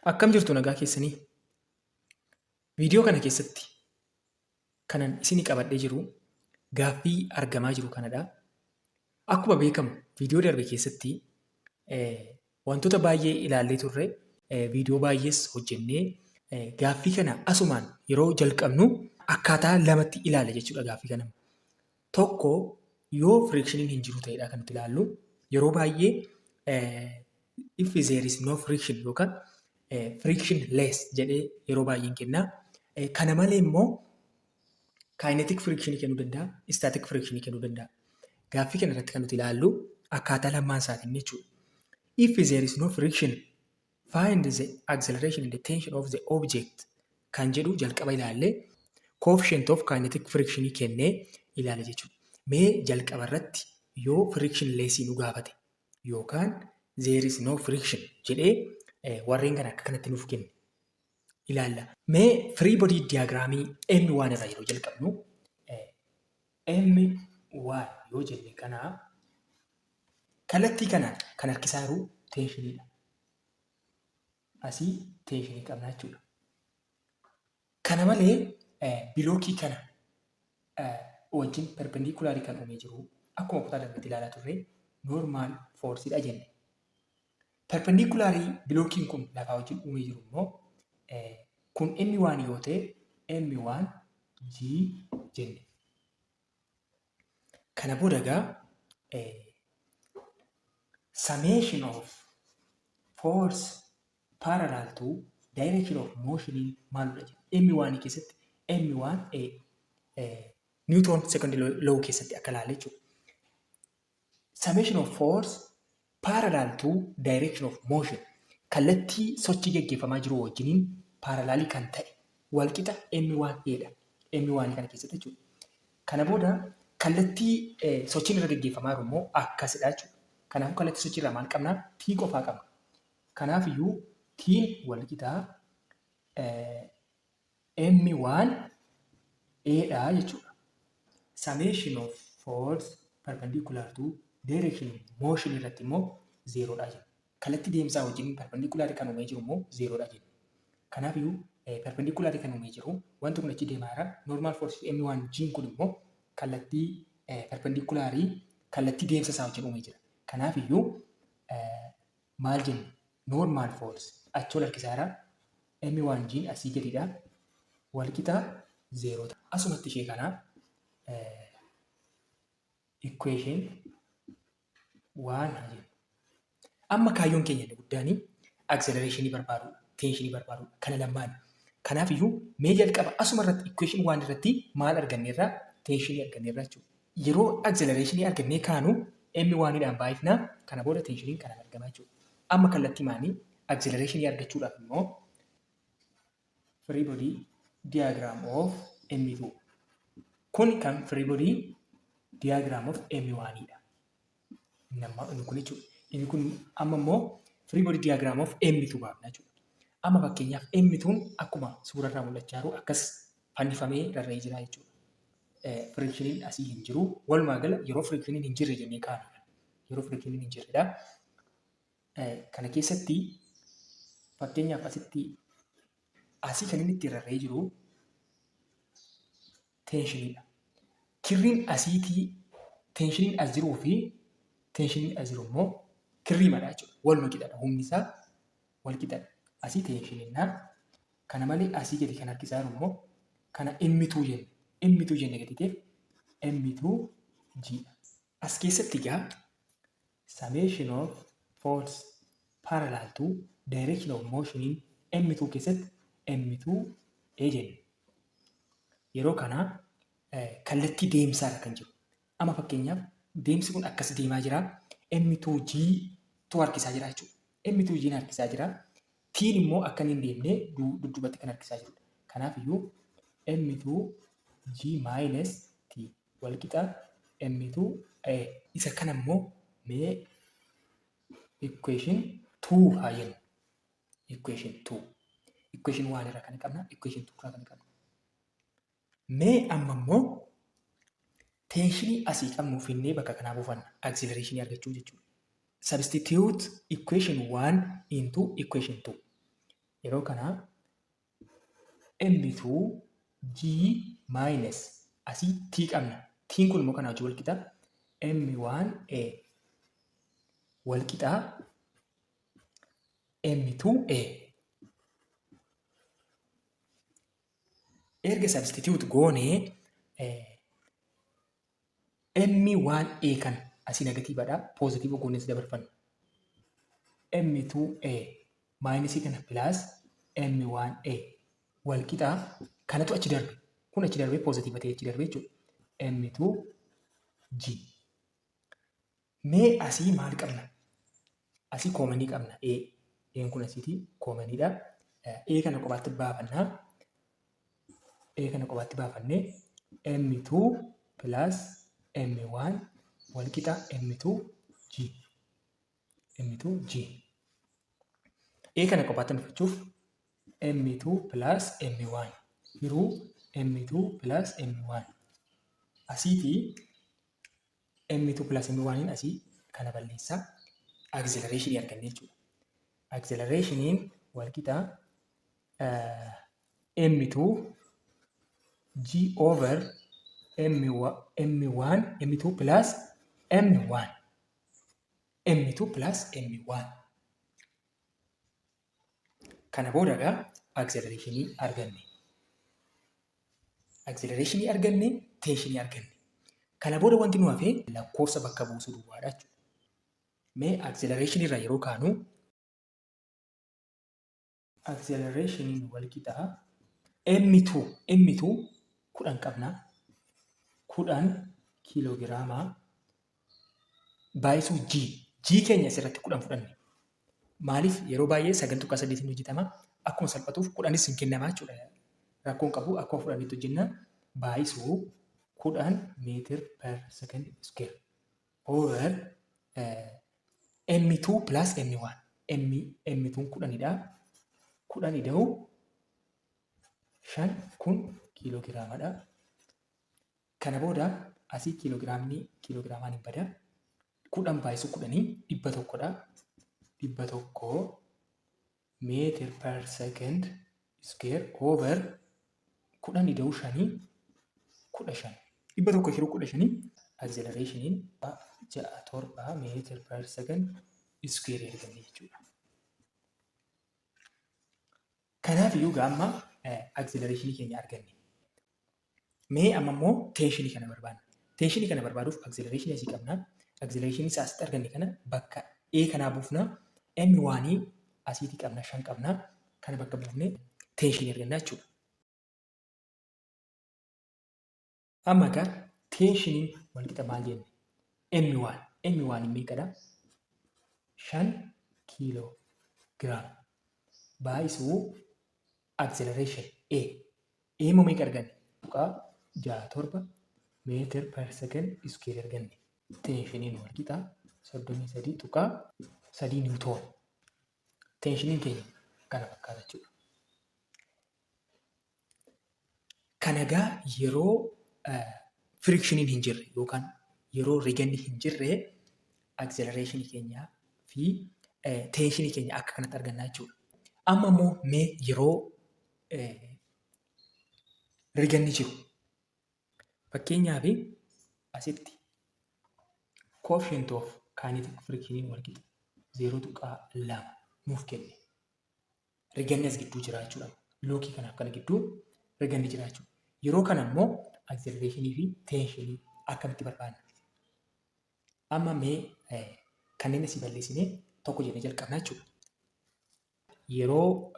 Akkam jirtu, nagaa keessanii? Viidiyoo kana keessatti kanan isinii qabadhee jiru gaaffii argamaa jiru kanadha. Akkuma beekamu viidiyoo darbe keessatti wantoota baay'ee ilaallee turre, viidiyoo baay'ees hojjennee, gaaffii kana asumaan yeroo jalqabnu akkaataa lamatti ilaalla jechuudha gaaffii kana. Tokko, yoo frictioniin hin jiru ta'edha kan nuti ilaallu. Yeroo baay'ee "if there is no friction" yookaan "friction less" jedhee yeroo baay'een kenna. Kana malee immoo kinetic friction kennuu danda'a, static friction kennuu danda'a. Gaaffii kana irratti kan nuti ilaallu akkaataa lamaan isaatiin jechuudha. "If there is no friction, find the acceleration and the tension of the object" kan jedhu jalqaba ilaallee, coefficient of kinetic friction kennee ilaala jechuudha. Mee jalqaba irratti yoo friction less nu gaafate yookaan "there is no friction" jedhee warreen kana akka kanatti nuuf kenne ilaalla. Mee free body diagramii M1 irraa yeroo jalqabnu, M1 yoo jenne, kana kallattii kanaan kan harkisaa jiru tensioniidha. Asii tensionii qabna jechuudha. Kana malee blockii kana wajjin perpendicularii kan uumee jiru, akkuma kutaa darbetti ilaalaa turre, normal forceiidha jenne. Perpendicularii blockiin kun lafaa wajjin uumee jiru immoo kun M1 yoo ta'e, M1 G jenne. Kana booda egaa summation of force parallel to direction of motion maalidha jedha. M1 keessatti M1 Newton second law keessatti akka ilaalle jechuudha. Summation of force parallel to direction of motion, kallattii sochii gaggeeffamaa jiru wajjiniin parallelii kan ta'e, walqixa M1 dha. M1 kana keessatti jechuudha. Kana booda kallattii sochiin irra gaggeeffamaa jiru immoo akkasidha jechuudha. Kanaafuu kallattii sochii irraa maal qabnaa? T qofaa qabna. Kanaaf iyyuu T'n walqixaa M1 A dha jechuudha. Summation of force perpendicular to direction motion irratti immoo zeeroodha jenna. Kallattii deemsaa wajjin perpendicular kan uumee jiru immoo zeeroodha jenna. Kanaaf iyyuu perpendicular kan uumee jiru wanti kun achi deemaa jira. Normal force M1 G kun immoo kallattii perpendicularii kallattii deemsa isaa wajjin uumee jira. Kanaaf iyyuu maal jenna? Normal force achi ol harkisaa jira. M1 G asii gadidha. Walqixa zeeroo ta'a. Asumatti ishee kana equation one haa jennu. Amma kaayyoon keenya inni guddaan acceleration barbaadudha. Tensionii barbaadudha. Kana lamaan. Kanaaf iyyuu mee jalqaba asuma irratti equation one irratti maal arganneerra? Tensionii arganneerra jechuudha. Yeroo acceleration argannee kaanu M oneiidhaan baay'ifnaa, kana booda tensioniin kanaan argama jechuudha. Amma kallattii maanii acceleration argachuudhaaf immoo free body diagram of M2. Kun kan free body diagram of M1 dha. Inni kun jechuudha. Inni kun amma immoo free body diagram of M2 baafna jechuudha. Amma fakkeenyaaf M2 akkuma suurarraa mul'achaa jiru akkas fannifamee rarra'ee jira jechuudha. Frictioniin asii hin jiru. Walumaa gala yeroo frictioniin hin jirre jennee kaanu. Yeroo frictioniin hin jirredha. Kana keessatti fakkeenyaaf asitti asii kan inni ittiin rarra'ee jiru tensioniidha. Kirriin asiitii tensioniin as jiruu fi tensioniin as jiru immoo kirrii madha jechuudha. Waluma qixadha. Humni isaa wal qixadha. Asii tensioniinnaan kana malee asii gadi kan harkisaa jiru immoo kana M2 jenna. M2 jenne gadi ta'eef M2 G. As keessatti egaa summation of force parallel to direction of motion M2 keessatti M2 A jenna. Yeroo kana kallattii deemsaarra kan jiru. Amma fakkeenyaaf deemsi kun akkas deemaa jira. M2G tu harkisaa jira jechuudha. M2G harkisaa jira. T'n immoo akka inni hin deemne dudduubatti kan harkisaa jirudha. Kanaaf iyyuu M2G minus T walqixa M2 A. Isa kana immoo mee equation 2 haa jennu. Equation 2. Equation 1 irraa kan qabna. Equation 2 irraa kan qabna. Mee amma immoo tensionii asii qabnu finnee bakka kanaa buufanna. Acceleration argachuu jechuudha. Substitute equation 1 into equation 2. Yeroo kana M2 G minus asii T qabna. T'n kun immoo kanaa wajjin wal qixa. M1 A wal qixa M2 A. Erga substitute goonee M1A kan asii negatiivadha. Poozitiiva goonees dabarfanna. M2A maayinasii kana pilaas M1A wal qixa kanatu achi darbe. Kun achi darbee poozitiiva ta'ee achi darbe jechuudha. M2G. Mee asii maal qabna? Asii koomanii qabna. A. A'n kun asiitii koomaniidha. A kana kophaatti baafannaa. A kana kophaatti baafannee M2 plus M1 wal qixa M2 G. M2 G. A kana kophaatti hambifachuuf M2 plus M1 hiruu M2 plus M1. Asiitii M2 plus M1 asii kana balleessaa acceleration arganne jechuudha. Accelerationiin wal qixa M2 G over M1 M2 plus M1 M2 plus M1. Kana booda egaa acceleration arganne. Acceleration arganne, tension arganne. Kana booda wanti nu hafe lakkoofsa bakka buusuu duwwaadha jechuudha. Mee acceleration irraa yeroo kaanu, acceleration wal qixa M2 M2 10 qabna, 10 kiiloogiraamaa baay'isuu G. G keenya asirratti 10 fudhanne. Maaliif? Yeroo baay'ee 9.8n hojjetama. Akkuma salphatuuf 10s hin kennamaa jechuudha. Rakkoon qabu, akkuma fudhannetti hojjenna. Baay'isuu 10 meter per second square over M2 plus M1. M M2 10dha. 10 ida'u 5 kun kiiloogiraamadha. Kana booda asii kiiloogiraamni kiiloogiraamaan hin bada. 10 baay'isuu 10 100dha. 100 meter per second square over 10 ida'uu shanii 15. 100 hiruu 15, accelerationiin 67 meter per second square arganne jechuudha. Kanaaf iyyuu amma acceleration keenya arganne. Mee amma immoo tensionii kana barbaanna. Tensionii kana barbaaduuf acceleration asii qabna. Acceleration isaa asitti arganne kana bakka A kanaa buufna. M one asiitii qabna, 5 qabna. Kana bakka buufnee tensionii arganna jechuudha. Amma egaa tensioniin walqixa maal jenne? M1. M1 meeqadha? 5 kiiloo giraam baay'isuu acceleration A. A immoo meeqa arganne? 0.67 meter per second square arganne. Tensioniin walqixa 33.3 newton. Tensioniin keenya kana fakkaata jechuudha. Kana egaa yeroo frictioniin hin jirre yookaan yeroo riganni hin jirre acceleration keenyaa fi tensionii keenya akka kanatti arganna jechuudha. Amma immoo mee yeroo riganni jiru, fakkeenyaaf, asitti coefficient of kinetic frictioniin wal qixa 0.2 nuuf kenne. Riganni as gidduu jira jechuudha. Blockii kanaaf kana gidduu riganni jira jechuudha. Yeroo kana immoo accelerationii fi tensionii akkamitti barbaadna? Amma mee kanneen asii balleessinee tokko jennee jalqabna jechuudha. Yeroo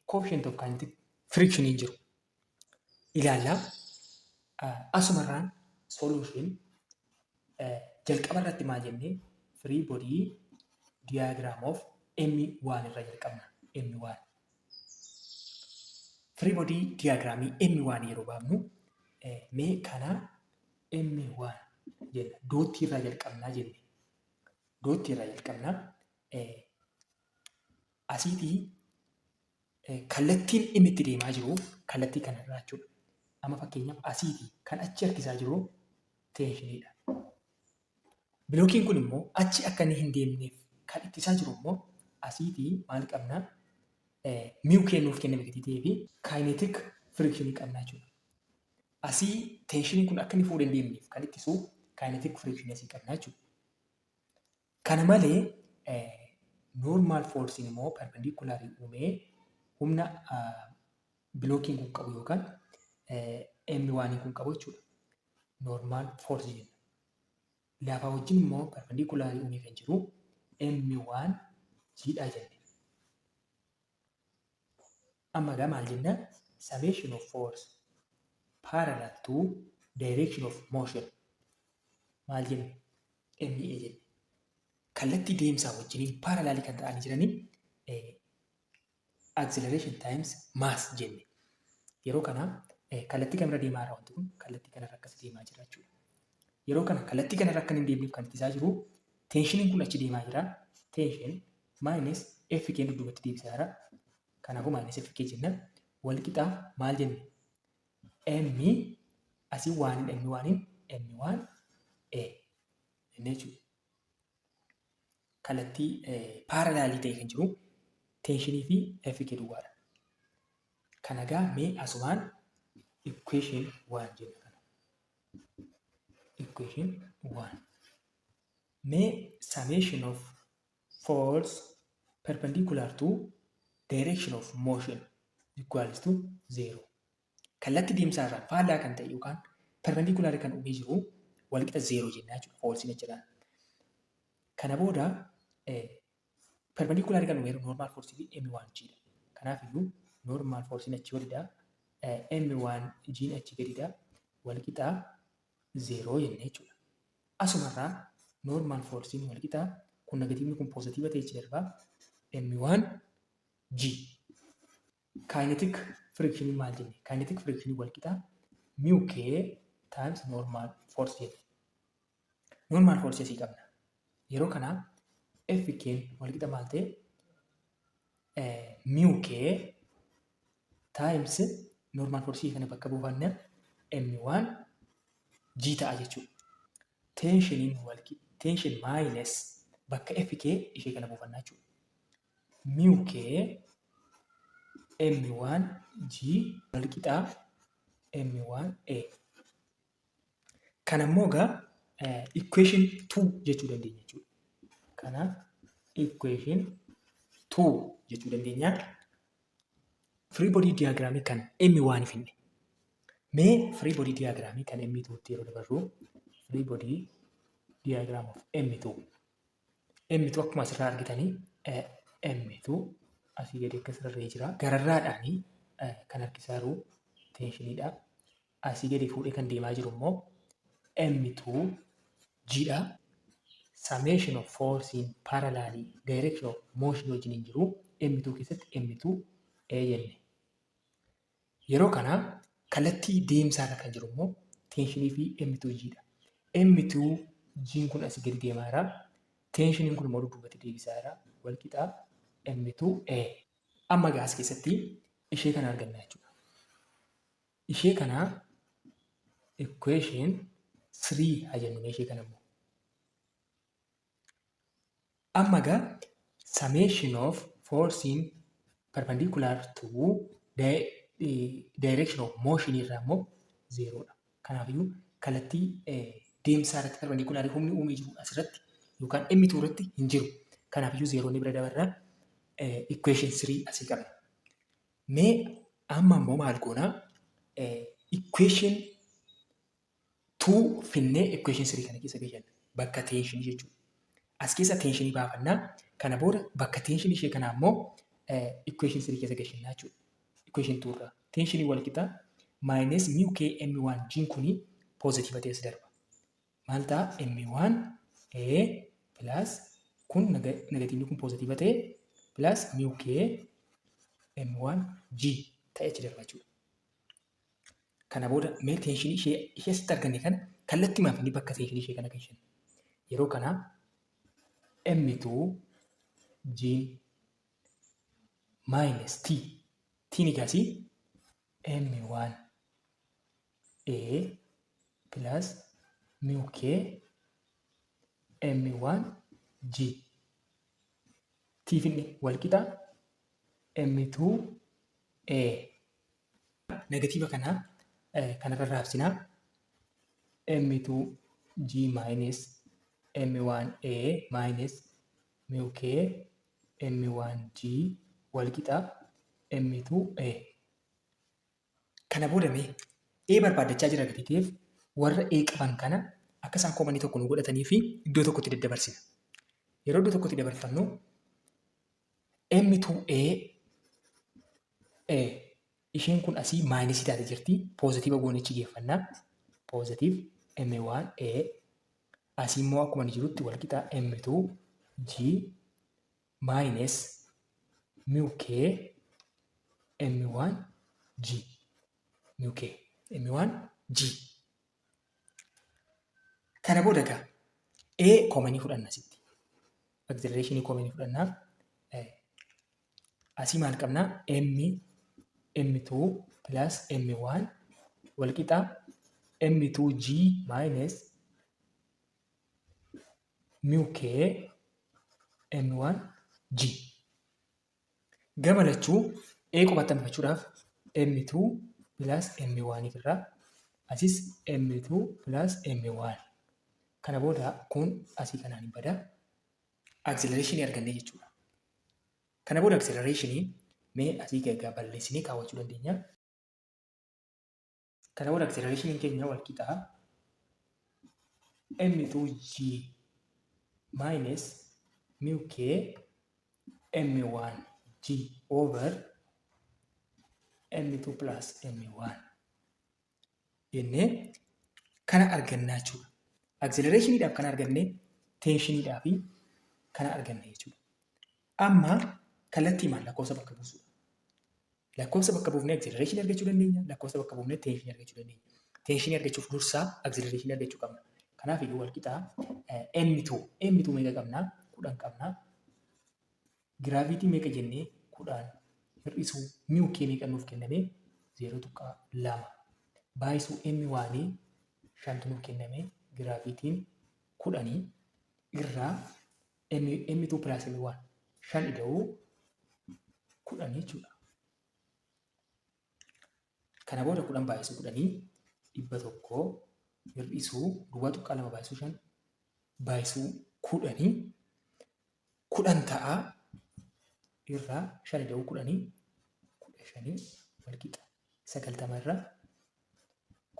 coefficient of kinetic frictioniin jiru ilaallaa. Asumarraan solution jalqaba irratti maal jennee? Free body diagram of M1 irra jalqabna. M1. Free body diagramii M1 yeroo baafnu, mee kana M1 jenna. Dotii irraa jalqabnaa jenne. Dotii irraa jalqabnaa. Asiitii kallattiin inni itti deemaa jiru kallattii kanarraa jechuudha. Amma fakkeenyaaf asiitii kan achi harkisaa jiru tensioniidha. Blockiin kun immoo achi akka inni hin deemneef kan ittisaa jiru immoo asiitii maal qabnaa? Mu k nuuf kenname gatii ta'ee fi kinetic frictionii qabna jechuudha. Asii tensioniin kun akka inni fuudhee hin deemneef kan ittisu kinetic frictionii asii qabna jechuudha. Kana malee normal forcein immoo perpendicularii uumee humna blockiin kun qabu yookaan M1 kun qabu jechuudha. Normal force jenna. Lafaa wajjin immoo perpendicularii uumee kan jiru M1 G dha jenne. Amma egaa maal jenna? Summation of force parallel to direction of motion maal jenne? MA jenne. Kallattii deemsaa wajjiniin parallelii kan ta'anii jiranii acceleration times mass jenne. Yeroo kana kallattii kamirra deemaa jira wanti kun? Kallattii kanarra akkas deemaa jira jechuudha. Yeroo kana kallattii kanarra akka hin deemneef kan ittisaa jiru tensioniin kun achi deemaa jira. Tension minus F k dudduubatti deebisaa jira. Kanaafuu minus F k jenna. Wal qixaa maal jenne? M asii oneiin M oneiin M one A jennee jechuudha. Kallattii parallelii ta'e kan jiru tensionii fi F k duwwaadha. Kana egaa mee asumaan equation one jenna kana. Equation one. Mee summation of force perpendicular to direction of motion equals to zero. Kallattii deemsaa irraa faallaa kan ta'e yookaan perpendicular kan uumee jiru walqixa zero jennaa jechuudha forceiin achirraa. Kana booda perpendicular kan uumee jiru normal force fi M1 G dha. Kanaaf iyyuu normal forcein achi olidha. M1 G achi gadidha. Walqixa zero jennee jechuudha. Asumarraa normal forcein walqixa kun negativeni kun positive ta'e achi darbaa M1 G. Kinetic friction maal jenne? Kinetic friction walqixa mu k times normal force jenne. Normal force asii qabna. Yeroo kana F k walqixa maal ta'e? Mu k times normal force kana bakka buufanna M1 G ta'a jechuudha. Tensioniin walqixa tension minus bakka FK ishee kana buufannaa jechuudha. Mu k M1 G walqixaa M1 A. Kana immoo egaa equation 2 jechuu dandeenya jechuudha. Kana equation 2 jechuu dandeenya. Free body diagram kan M1 finne. Mee free body diagram kan M2 tti yeroo dabarru, free body diagram of M2. M2 akkuma asirraa argitanii M2 asii gadi akkas rarra'ee jira. Gararraadhaanii kan harkisaa jiru tensioniidha. Asii gadi fuudhee kan deemaa jiru immoo M2 G dha. Summation of force in parallel direction of motion wajjin hin jiru M2 keessatti M2 A jenne. Yeroo kana kallattii deemsaarra kan jiru immoo tensionii fi M2 G dha. M2 G kun asii gadi deemaa jira. Tensioniin kun immoo dudduubatti deebisaa jira. Wal qixaa M2 A. Amma egaa as keessatti ishee kana arganna jechuudha. Ishee kana equation 3 haa jennu ishee kana immoo. Amma egaa summation of force in perpendicular to direction of motion irraa immoo zerodha. Kanaafiyyuu kallattii deemsaa irratti perpendicular humni uumee jiru asirratti yookaan M2 irratti hin jiru. Kanaafiyyuu zeroonni bira dabarra, equation 3 asii qabna. Mee amma immoo maal goonaa? Equation 2 finnee equation 3 kana keessa galchanna. Bakka tensionii jechuudha. As keessa tensionii baafannaa. Kana booda bakka tensionii ishee kanaa immoo equation 3 keessa galchannaa jechuudha. Equation 2 irraa. Tensionii wal qixa minus mu k m1 g kuni positive ta'es darba. Maal ta'a? M1 A plus kun negativeni kun positive ta'e plus mu k m1 g ta'e achi darba jechuudha. Kana booda mee tensionii ishee asitti arganne kana kallattii maaf inni bakka tensionii ishee kana galchanna. Yeroo kana M2 G minus T T ni gaasii M1 A plus mu K M1 G T finne wal qixa M2 A. Negatiiva kana kanarra raabsinaa. M2 G minus M1 A minus mu K M1 G wal qixa M2 A. Kana booda mee A barbaaddachaa jira gatii ta'eef, warra A qaban kana akka isaan commonii tokko nu godhatanii fi iddoo tokkotti daddabarsina. Yeroo iddoo tokkotti dabarfannu, M2A A isheen kun asii minusii taate jirti. Positive goonichi geeffannaa. Positive M1 A asii immoo akkuma inni jirutti wal qixa M2 G minus mu K M1 G, mu K M1 G. Kana booda egaa A commonii fudhanna asitti. Acceleration commonii fudhannaa. Asii maal qabnaa? M M2 plus M1 wal qixa M2G minus mu K M1 G. Gama lachuu A qofatti hambifachuudhaaf M2 plus M1 irraa, asis M2 plus M1. Kana booda kun asii kanaan hin bada. Acceleration arganne jechuudha. Kana booda acceleration mee asii egaa balleessinee kaawwachuu dandeenya. Kana booda acceleration keenya wal qixaa M2G minus mu K M1G over M2 plus M1 jennee kana argannaa jechuudha. Accelerationiidhaaf kana arganne, tensioniidhaaf kana arganne jechuudha. Amma kallattiimaan lakkoofsa bakka buusuudha. Lakkoofsa bakka buufnee acceleration argachuu dandeenya. Lakkoofsa bakka buufnee tension argachuu dandeenya. Tension argachuuf dursaa acceleration argachuu qabna. Kanaaf iyyuu wal qixaa M2 M2 meeqa qabnaa? 10 qabnaa. Gravity meeqa jennee? 10 hir'isuu mu K meeqa nuuf kenname? 0.2 baay'isuu M oneii shantu nuuf kenname, gravityn 10 irraa M2 plus M1 shan ida'uu 10 jechuudha. Kana booda 10 baay'isuu 10 100 hir'isuu 0.2 baay'isuu shan baay'isuu 10 10 ta'a, irraa shan ida'uu 10 15 wal qixa 90 irraa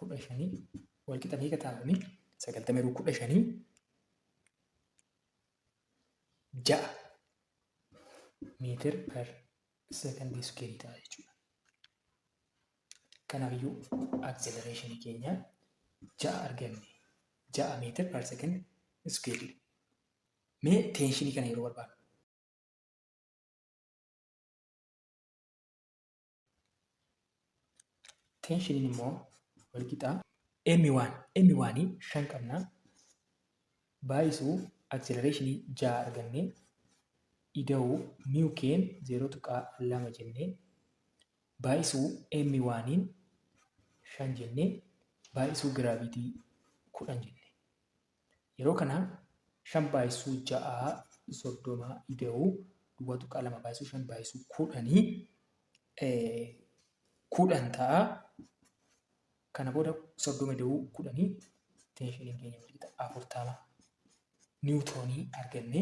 15 wal qixa meeqa ta'a kuni? 90 yeroo 15 6 meter per second square ta'a jechuudha. Kanaafiyyuu acceleration keenya 6 arganne, 6 meter per second square. Mee tensionii kana yeroo barbaadnu. Tensioniin immoo wal qixaa M1 M1 shan qabna baay'isuu acceleration 6 arganne ida'uu mu K'n 0.2 jennee baay'isuu M1 shan jennee baay'isuu gravity 10 jenne. Yeroo kana shan baay'isuu ja'a 30 ida'uu 0.2 baay'isuu shan baay'isuu 10 10 ta'a. Kana booda 30 ida'uu 10 tensioniin keenya wal qixa 40 newtonii arganne.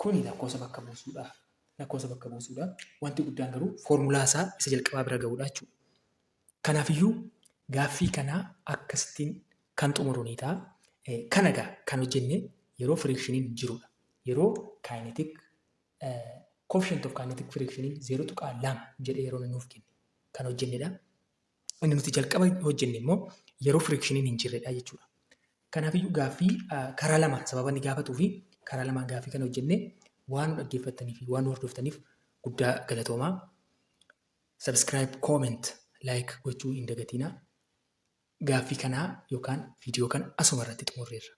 Kuni lakkoofsa bakka buusuudha. Lakkoofsa bakka buusuudha. Wanti guddaan garuu foormulaa isaa isa jalqabaa bira ga'uudha jechuudha. Kanaafiyyuu gaaffii kanaa akkasittiin kan xumuru ni ta'a. Kana egaa kan hojjenne yeroo frictioniin jirudha. Yeroo kinetic coefficient of kinetic frictioniin 0.2 jedhee yeroo nuuf kenne kan hojjennedha. Inni nuti jalqaba hojjenne immoo yeroo frictioniin hin jirredha jechuudha. Kanaafiyyuu gaaffii karaa lamaan sababa inni gaafatuu fi karaa lamaan gaaffii kana hojjenne, waan nu dhaggeeffattanii fi waan nu hordoftaniif guddaa galatoomaa. Subscribe, comment, like gochuu hin dagatinaa. Gaaffii kanaa yookaan viidiyoo kana asuma irratti xumurreerra.